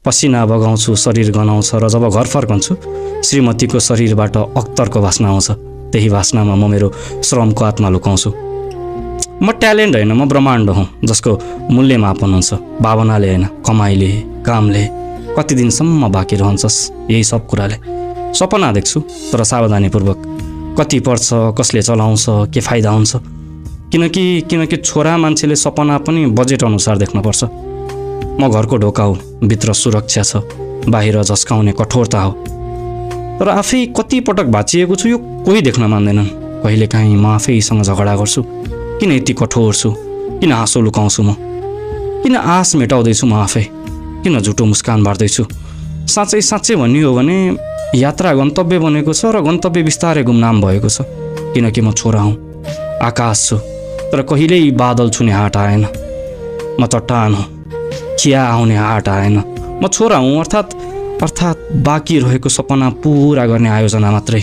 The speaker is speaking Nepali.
पसिना बगाउँछु, शरीर गनाउँछ र जब घर फर्कन्छु श्रीमतीको शरीरबाट अख्तरको वासना आउँछ। त्यही वासनामा म मेरो श्रमको आत्मा लुकाउँछु। म ट्यालेन्ट होइन, म ब्रह्माण्ड हुँ जसको मूल्य मापन हुन्छ भावनाले होइन, कमाइले, कामले। कति दिनसम्म बाँकी रहन्छस् यही सब कुराले। सपना देख्छु तर सावधानीपूर्वक। कति पर्छ, कसले चलाउँछ, के फाइदा हुन्छ। किनकि छोरा मान्छेले सपना पनि बजेट अनुसार देख्नुपर्छ। म घरको ढोका हो, भित्र सुरक्षा छ, बाहिर झस्काउने कठोरता हो। तर आफै कति पटक भाँचिएको छु यो कोही देख्न मान्दैनन्। कहिलेकाहीँ म आफैसँग झगडा गर्छु। किन यति कठोर छु? किन हाँसो लुकाउँछु म? किन आश मेटाउँदैछु म आफै? किन झुटो मुस्कान बार्दैछु? साँच्चै भन्ने हो भने यात्रा गन्तव्य बनेको छ र गन्तव्य बिस्तारै गुमनाम भएको छ। किनकि म छोरा हुँ, आकाश छु, तर कहिल्यै बादल छुने हाट आएन। म चट्टान हुँ, खिया आउने हाट आएन। म छोरा हुँ अर्थात् बाँकी रहेको सपना पुरा गर्ने आयोजना मात्रै।